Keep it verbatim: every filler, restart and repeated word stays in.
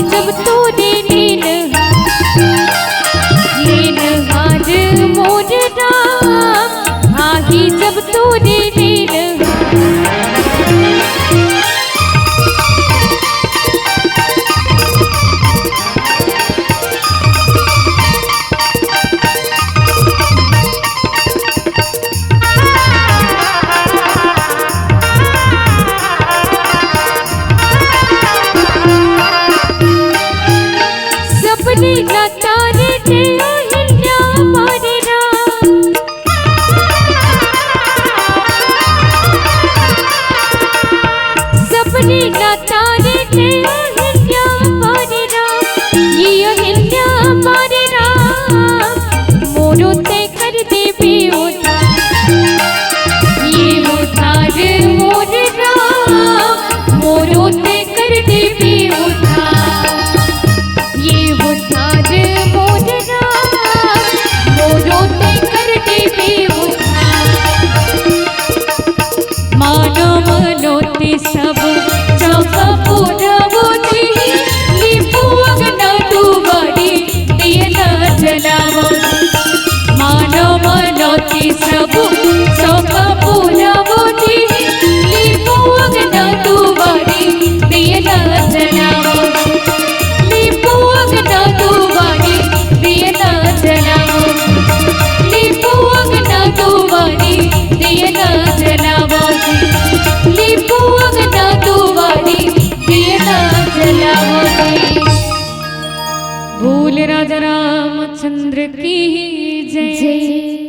जब तोरे नीन, नीन हार मोर राम, आही जब तोरे नीन। सपने ना तारे ते ओ हिन्या मारे राम। सपने ना तारे ते ओ हिन्या मारे राम। ये ओ हिन्या मारे राम। मोरो ते कर देबे उद्धार। ये उद्धार मोर राम, मोरो ते कर देबे उद्धार। ये उद्धार मोर राम, मोरो ते कर देबे उद्धार। मानो मनोती सब चौका पूरा वो दी, लीपू अंगना दुवारी दिए ना जलावो। मानो मनोती सब चौका पूरा वो दी, लीपू अंगना दुवारी दिए ना जलावो। लीपू अंगना दुवारी दिए ना जलावो। लीपू अंगना दुवारी दिए ना जलावो। लीपू अंगना दुवारी दिए ना जलावो। बोल राजा रामचंद्र की जय। जय।